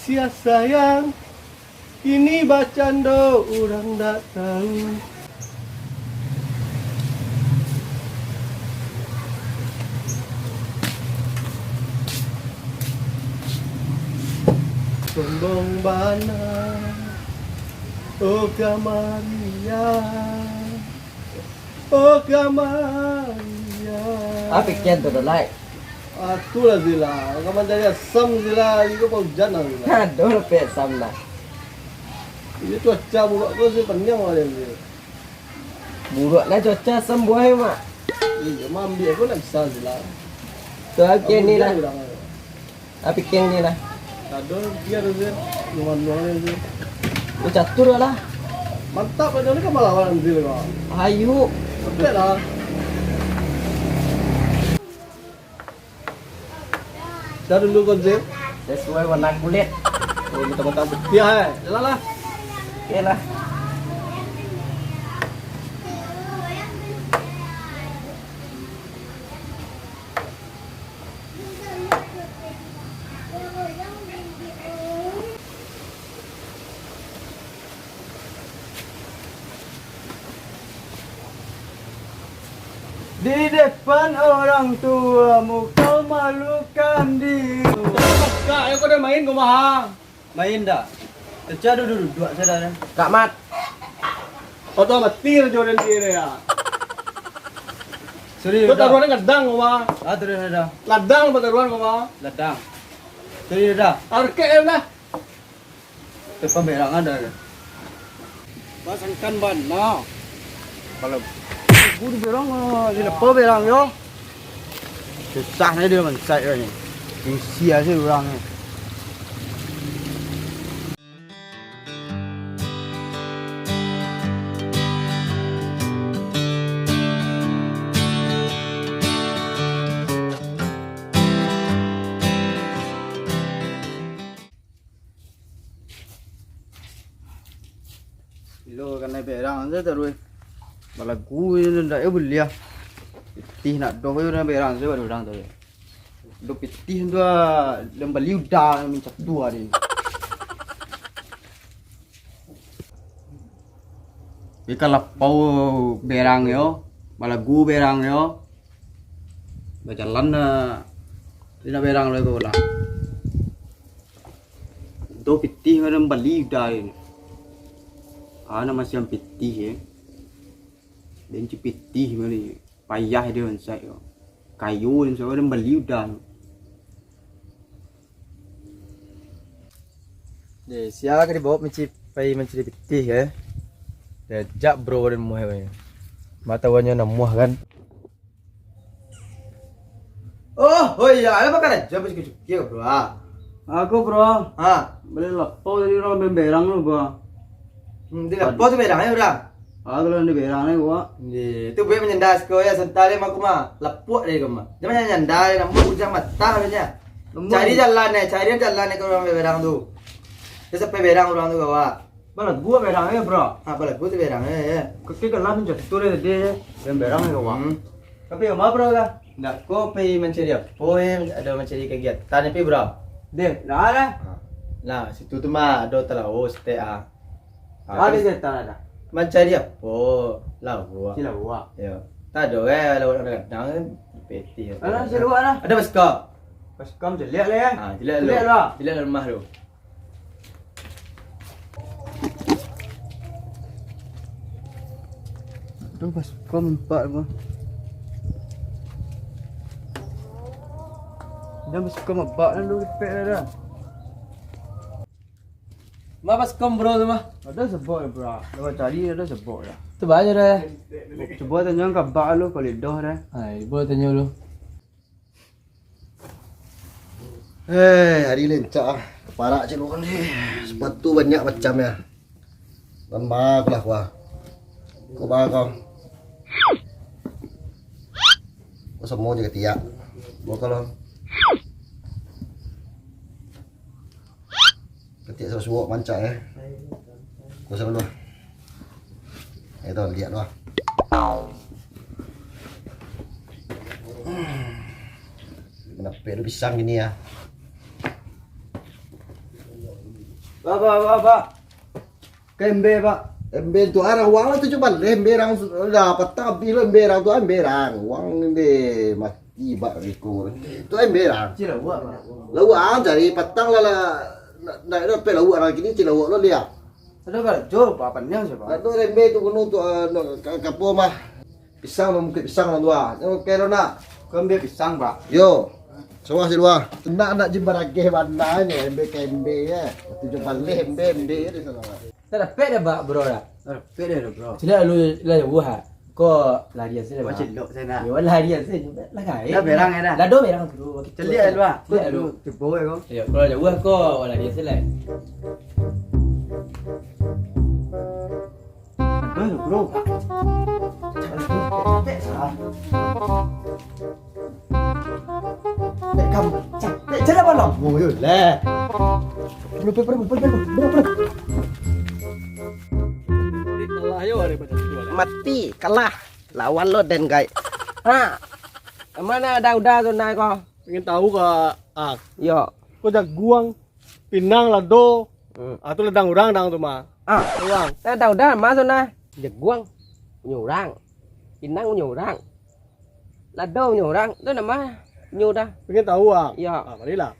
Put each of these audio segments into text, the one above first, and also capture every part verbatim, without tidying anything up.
Sia sayang, ini bacando urang dak tahu. Sombong bana, oh Gamaria, oh Gamaria. Apo kian tu, Dolai? Ah, tu lah, Zila. Ka mancari asam, Zila. Iko paujan lah, Zila. Aduh, lapeh asam lah. Iyo, cuaca buruak tu, si paniang lah, Zila. Buruak lah cuaca, asam buah, Mak. Iyo, maambiak ko ndak bisa, Zila. Tu lah, kian ni lah. Tapi kian ni lah. Ado, biar, Zila. Nuan-nuan, Zila. Oh, catur lah. Mantap, ado ni ka malawan, Zila, kau. Ayo. Oke lah. Dah dulu, Gonzil. Sesuai warna kulit. Oh, mentang-mentang putiah, eh. Yalah lah. Oke lah. Di depan orang tuamu kau malukan diri. Kak, ayo kau dah main kau mah. Main dah. Kecil duduk-duduk saja dah. Kak Mat. Otomatis jo dan dia ya. Sorry, Kau dah. Taruhan gadang kau mah. Ah, terus dah. Ladang apa taruhan kau mah? Ladang. Sorry dah. Arkek ya lah. Depan berang ada ya. Pasangkan ban nah. Kalau guru berang, ah, di lepo berang yo. Susah ni dia mansai ni. Isi aja orang ni. Ilo kanai berang sajo taruih. Balagu je ndak yo buliah. Pitih nak doh yo kanai berang sajo bak urang taruih. Doh pitih tu ah, dan bali udah mincatu ari. Ika lapau berang yo, balagu berang yo. Bajalan na, di nak berang lai ko lah. Doh pitih ngadang bali udah ni. Ah, nak masiang pitih ye. Benci pitih mah ni. Payah dia onsai ko. Kayo dan sawa dan bali udah. Deh, sia ka dibawa manci-, pai mancari pitih, eh. Diajak bro dan muah, eh. Mata wanya namuah, kan. Oh, oh iya, ayo makan aja, pas cuci, bro, ah. Aku, bro. Ha. Bali lapau tadi urang berang lu, bro. Hmm, di lapau tu berang, eh, urang. Ah, kalau di berang ni, gua. Di, tu buek manyandas ko ya, santai mah aku mah. Lapuak dari kau mah. Jangan nyanda, namun ujang mata adanya. Namun cari jalan eh, cari jalan eh kalau orang berang tu. Dia sampai berang orang tu, kawa. Balagu berang ya, bro. Ha, balagu tu berang ya, ya. Kaki kelam jatuh dari tadi ya. Dan berang ya, kawa. Hmm. Tapi yang mana, bro, lah? Ndak ko pai mancari apo, eh? Ada mancari kegiatan tapi, bro. Deh, nah lah. Nah, situ tu mah ada talawos, teh, ah. Ah, ada kegiatan ada. Mancari apo? Lawak. Si lawak. Ya. Tak ada, eh, lawak kadang-kadang kan. Peti. Alah, si lawak lah. Ada baskom. Baskom celiak lah ya. Ah, celiak lu. Celiak lah. Celiak lah rumah lu. Tu baskom empat apa? Dah baskom empat lalu repek dah. Ma baskom bro tu mah? Ada sebok ya, bro. Dah cari ada sebok ya. Tu banyak dah. Cuba tanya ka bak lu kalau dah. Hai, cuba tanya lu. Eh, hari lencak ah. Parak cik lu kan ni. Sepatu banyak macam ya. Lama aku lah kuah. Kau bang kau. Kau semua je ketiak. Gua kalau ketiak suruh suok mancak eh. Kau selalu. Itu lihat lah. Kenapa ada pisang gini ya? Ba, ba, ba, ba. Ka embe, ba. Embe tu arang uang lah tujuah baleh, embe arang su-, lah patang abih lo embe arang tu, embe arang. Uang embe mati bak riko. Tu embe arang. Cik lauak, ba. Lauak ang cari patang lah, lah. Nak, nak, nak pe lauak arang kini, cik lauak lo liak. Ado karajo, ba, paniang sia, ba. Nak tu embe tu gunung tu, ah, nak ka, ka apo mah. Pisang, mangkuik pisang lah tu, ah. Oke lo nak. Ko ambiak pisang, ba. Yo. Sawah si luar. Nak, nak jin barageh bana nyo, embe ka embe, yo. Tujuah baleh embe, embe di sana. Ndak dapek doh, ba, bro, dah. Ndak dapek doh, bro. Caliak lu lah jauah, ha. Ko larian se lah, ba. Cilok se nak. Yo, larian se. Lah gaek. Dah berang, yo, dah? Lah ado berang tu. Caliak lu, ah. Caliak lu. Cubo, yo, ko. Yo, kalau jauah ko larian se lah. Aduh, bro. Capek, capek, sah. Capek, kam-, capek, jalan malam. Oh, yo, leh. Bro, bro, bro, bro, bro, bro, bro. Kalah yo daripada tu, leh. Mati, kalah. Lawan lo den, gai. Ha. Mano daudah tu, nah, ko? Pengen tahu ka, ah. Yo. Ko jaguang. Pinang, lado. Hmm. Ah, tu ladang urang, dang tu mah. Ah. Urang. Ladang urang, mah tu nah. Jaguang punyo urang. Pinang punyo urang. Lado punyo urang. Tu namo nyo dah. Pengen tahu, ah? Iyo. Ah, marilah.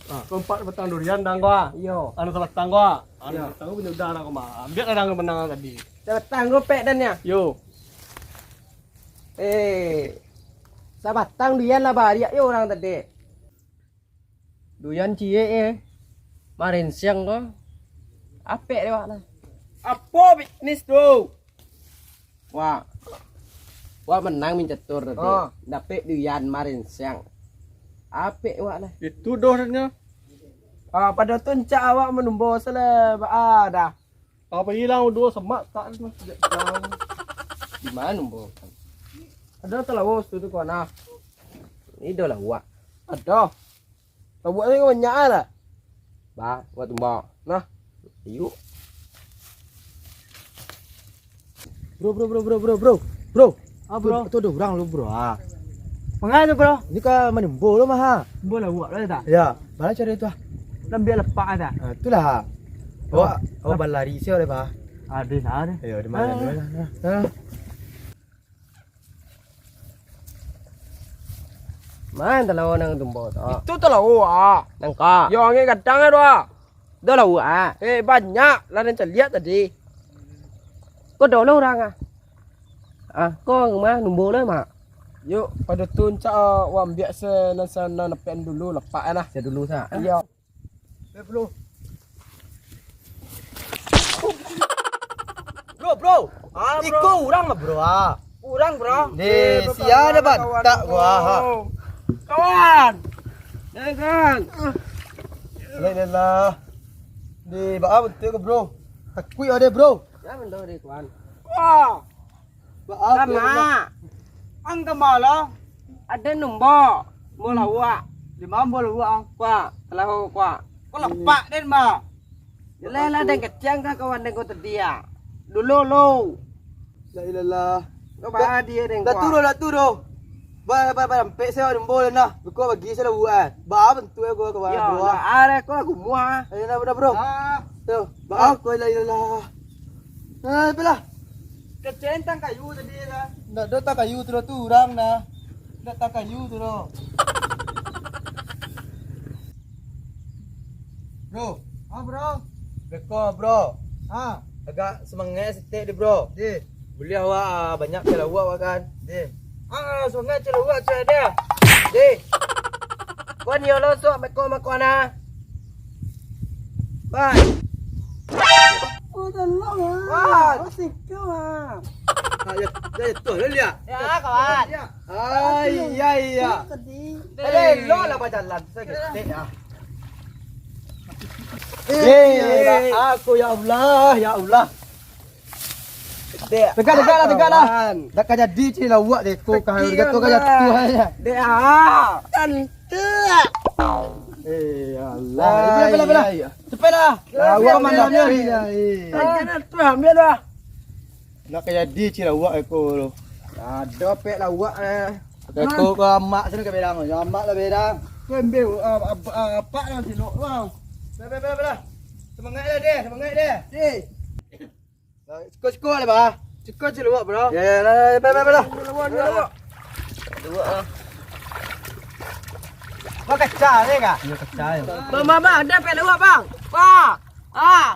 Ah, ko ampek batang durian, dang, ko, ah. Iyo. Anu sabatang, ko, ah. Anu sabatang ko punyo urang, dang, ko mah. Ambiak lah, dang, ko manang tadi. Sabatang ko pek, dan, yo? Yo. Eh, sabatang durian lah bariak yo urang tadi. Durian ciek, eh. Marensiang ko. Apek dek awak lah. Apo bisnis tu? Wak. Wak manang main catur tadi. Oh. Dapek durian marensiang. Apek wak lah. Itu doh nyo. Ah, pado tu encak awak manumbo salah, ba-, ah, dah. Apo ilang duo semak tak tu, sejak jauh. Di mano, Bro? Ado talawak situ tu, kawan, ah. Ido lawak. Ado. Lawak ni banyak lah. Ba, buat tumba. Nah. Ayo. Bro, bro, bro, bro, bro, bro. Bro. Ah, bro. Tu, tu ado urang lo, bro. Ah. Mangaa tu, bro? Ni ka manimbo lo mah, ha. Nimbo lawak lo, ta? Ya, bala cari tu, ah. Ambiak lapak, ta? Ah, itulah. Awak, awak balari se oleh, bah. Ah, di sana deh. Ayo, di mano, di mano? Ah. Main talawa nan tumbo tu. Itu talawa, ah. Nangka. Yo, angin gadang tu, ah. Dah lah, ah. Eh, banyak lah nan caliak tadi. Ko dolo urang, ah. Ah, ko rumah numbo lah, Mak. Yo, pado tu encak, ah, wak ambiak se nan, se nan dapek dulu, lapak lah. Se dulu sa. Iyo. Eh, bro. Bro, bro. Ah, bro. Iko urang lah, bro, ah. Urang, bro. Deh, sia ado bantak gua. Kawan. Eh, kawan. Lah, lah, lah. Deh, baa bantuak ko, bro? Takuik ado, bro. Jan mando deh, kawan. Wah. Baa, bro? Ang ka ma lo? Ado numbo. Numbo lawak. Di ma numbo lawak, ang? Kuak, talaho kuak. Ko lapak den, ba. Jelas lah, den kecek ka kawan den ko tadi, ah. Dulu lo. La ilaha illallah. Ko baa dia den ko. Dah tu doh, dah tu doh. Ba, ba, ba, ampek se numbo lah nah. Beko bagi se lah buek, eh. Baa bantuak ko, ko baa, bro, ah. Lah, are ko lah gumuah. Eh, nah, bro, bro. Ah. Yo, baa ko, la ilaha illallah. Ah, apolah. Kecek tang kayu tadi lah. Ndak ado tang kayu tu doh, tu urang nah. Ndak tang kayu tu doh. Bro. Ah, bro. Beko, bro. Ah. Agak semangat saketek deh, bro. Deh. Buliah awak, ah, banyak caliak awak kan. Deh. Ah, semangat caliak awak tu deh. Deh. Kuan yo lo sok beko makuan ah. Bai. Oh, tolong, ah. Bai. Oh, siko, ah. Ah, ya, ya, tu lah liak. Ya, kawan. Ai, ya, ya. Tadi. Eh, lo lah bajalan saketek ah. Eh, aku, ya Allah, ya Allah. Dek, tegak, tegak lah, tegak lah. Kawan. Dak ka jadi caliak awak deh, ko ka jatuah aja. Dek, ah. Cantik. Eh, ya Allah. Lah, belah, belah, belah. Cepatlah. Lawak malam ni. Jangan tu ambil dah. Nak ka jadi caliak awak eko tu. Ado pek lawak eh. Eko ko amak sini ka berang. Amak lah berang. Ko ambiak, ah, ah, ah, apak lah cilok lah. Bela, bela, bela, bela. Semangat lah deh, semangat deh. Eh. Siko-siko lah, bah. Siko ciluak, bro. Ya, ya, lah, bela, bela, bela. Luak, luak, luak. Luak, ah. Bang, kacau ni kah? Iya, kacau. Bang, bang, bang, ada pek luak, bang. Wah. Ah.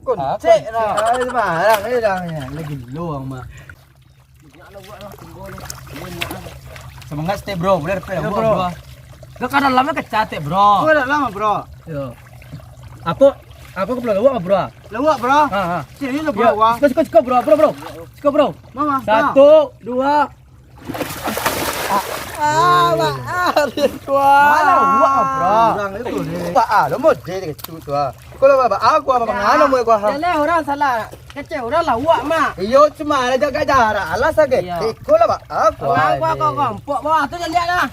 Kuncik lah. Ah, sembarang ni dah ni. Lagi luang mah. Semangat stay, bro. Boleh repel, bro. Dah kadang lama kecil, bro. Kau dah lama, bro. Yo. Apa? Apa kau perlu luak, bro? Luak, bro. Ha, ha. Sini lu, bro. Yo. Wah. Siko, siko, siko, bro, bro, bro. Siko, bro. Mama. Satu, dua. Ah, ah, maaf, tuan. Mana luak, bro? Orang itu ni. Pak, ah, lo model gitu, tuan. Kalau bapak aku apa mangano muka gua, ha? Yalah, orang salah. Kecil orang lawak, mak. Iyo, cuma ada jaga jarak. Alas aja. Iyo. Iko lah, Pak. Aku. Orang gua kau kompok bawah tu, jangan lihat lah.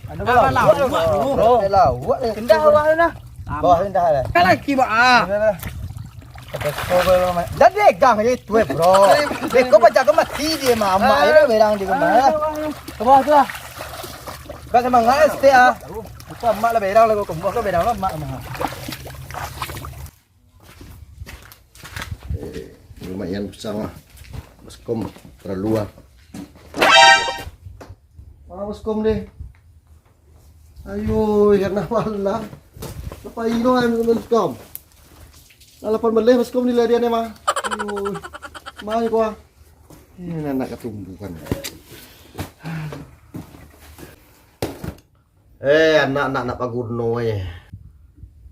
Ada bawah. Lawak tu. Bro. Lawak ni. Indah bawah tu nah. Bawah indah lah. Kan lagi, Pak, ah. Indah lah. Kata kau, bro, mak. Jadi gang je tu, eh, bro. Beko baca ke mati dia, mak. Amak dia berang di rumah. Ke bawah tu lah. Kau semangat, stay, ah. Bukan mak lah berang lah, kau kembang lah berang lah, mak, mak. Eh, lumayan usang lah. Baskom terlalu lah. Ah, baskom deh. Ayo, ya Allah. Apa ino kan baskom? Lah lapan belas baskom dilarian mah. Ayo. Mah kuah. Ini anak ketumbuhan. Eh, anak-anak nak paguno, eh.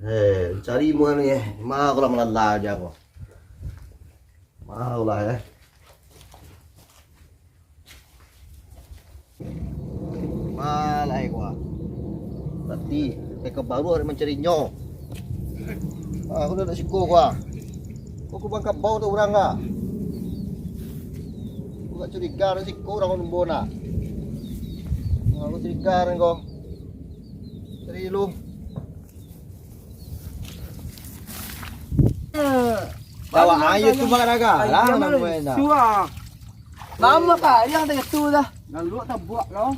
Eh, cari muan, eh. Ma kalau malala aja kau. Ma lah, eh. Ma lah, eh, kau. Berarti, eh, kau baru hari mencari nyo. Ah, aku dah nak siko kau. Kau kubang kabau tu urang kah? Aku agak curiga dah siko urang lumbo nak. Ah, aku curiga dah kau. Cari lu. Bawa air tu makan agak. Lah, nama enak. Suah. Lama kah yang tadi tu dah. Lalu tak buat kau.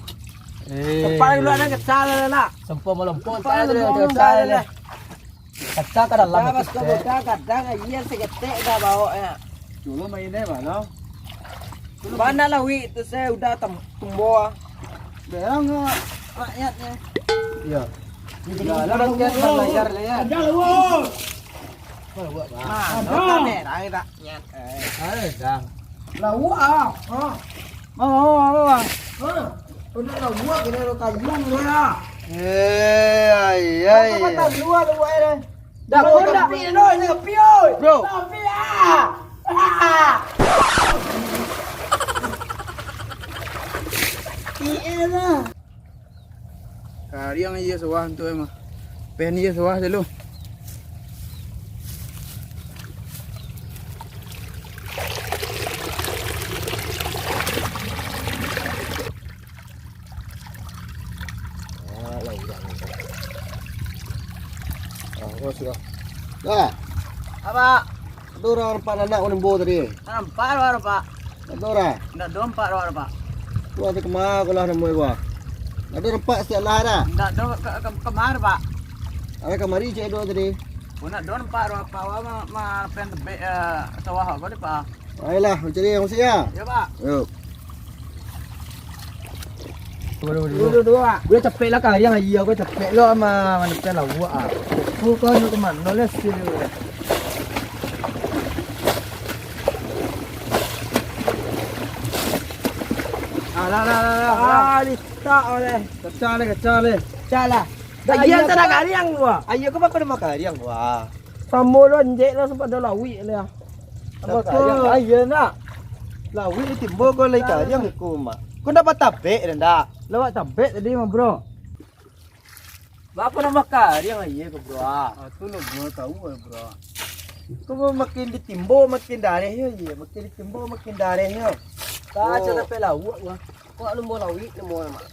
Eh. Tempat dulu ada kesal lah nak. Sempo melempung, tempat saya dulu, dulu kesal lah. Kacang ka dalam. Dah, itu, Bos, Cek. Kadang aia saketek dah baoknyo. Dulu main eh, Bang, no? Bana lawik tu, saya udah tem-, tumbuh. Berang rakyatnya. Iya. Di dalam kan layar lah, ya. Ada lawak. Wah, buat, Bang. Nah, ada. Kamera kita. Nyat, eh. Ada, Bang. Lawak ah. Ha. Mau, mau, mau, Bang. Ha. Udah lawak, kena ada kayu dulu ya. Eh, ai, ai. Apa kata luar, luar, eh? Dah, bro, bro, tapi, bro, ini api, oi. Bro. Tapi, ah. Ah. Iya lah. Kariang aia sawah tu emang. Pen aia sawah dulu. Ah, lah, udah, udah. Ah, oh, sudah. Dah. Apa? Ado urang nampak anak ko limbo tadi? Nampak lo, Pak. Ado urang? Ndak ado nampak lo, Pak. Ko ado kama ko lah namo ko? Ado nampak satiok lah dah? Ndak ado ka, ka, kama, Pak. Ari kamari cek ado tadi. Ko ndak ado nampak lo, Pak. Awak ma, ma, pen tebek, eh, sawah ko deh, Pak. Ayolah, mancari yang masih ya? Ya, Pak. Yuk. Dua, dua, dua. Dua, dua, dua. Buliah capek lah kariang aia, buliah capek lo ama manusia lawak ah. Ko kau nak ka mano lah sini. Alah, alah, alah, alah. Ah, litak oleh. Kacau leh, kacau leh. Pacah lah. Dak aia, aia sana kariang gua. Aia ko bako nama kariang gua. Samo lo anjek lah sampai ado lawik lah. Apa tu? Aia nak. Lawik ditimbo ko lai kariang ko, Mak. Ko ndak batabek dah ndak? Lawak tabek tadi mah, Bro. Bako namo kariang aia ko, Bro? Ah, tu lo, Bro, tahu lah, Bro. Ko makin ditimbo makin dareh yo, aia. Makin ditimbo makin dareh yo. Ka sampai lawak gua. Ko lumbo lawik namo, Mak.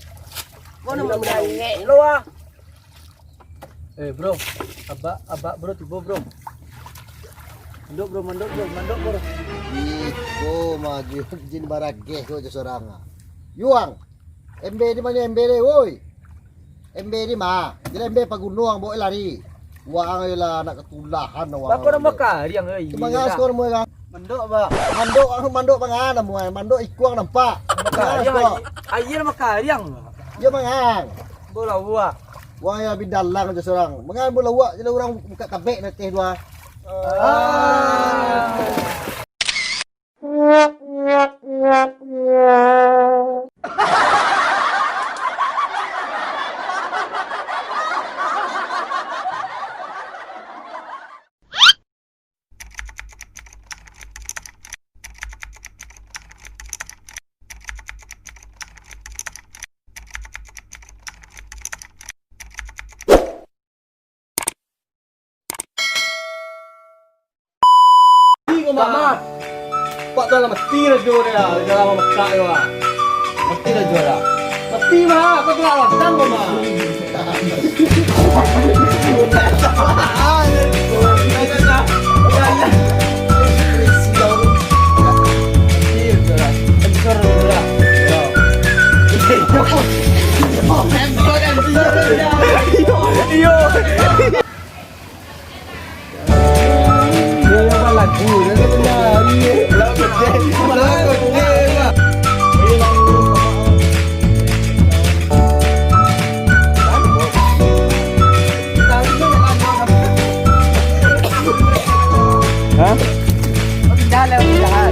Ko namo lawik lo ah. Eh, Bro, abak, abak, Bro, tibo, Bro. Mandok, Bro, mandok, Bro, mandok, Bro. Iko maju jin barageh ko jo sorang. Yuang, embe di mano embe de, woi? Embe ni mah, jadi embe paguno ang bawa lari. Wang ayolah anak katulahan wang. Bako namo kariang, oi. Cuma ngas kau namo kan? Mandok, Bang. Mandok, mandok pangan namo, mandok ikuang nampak. Kariang, aia namo kariang. Dia mangang. Bola buah. Wang ya bidalang aja seorang. Mangan bola buah jadi orang buka tabek nanti dua. Ah. Mati ko mah. Pak tu lah mati lah jo dia, dia lah mekak jo lah. Mati lah jo lah. Mati mah, kau tu lah ladang ko mah. Iyo. Iyo, iyo, kan lagu, kan lagu. Lagu gede, lagu gede, Pak. Hah? Pindah lah, pindah.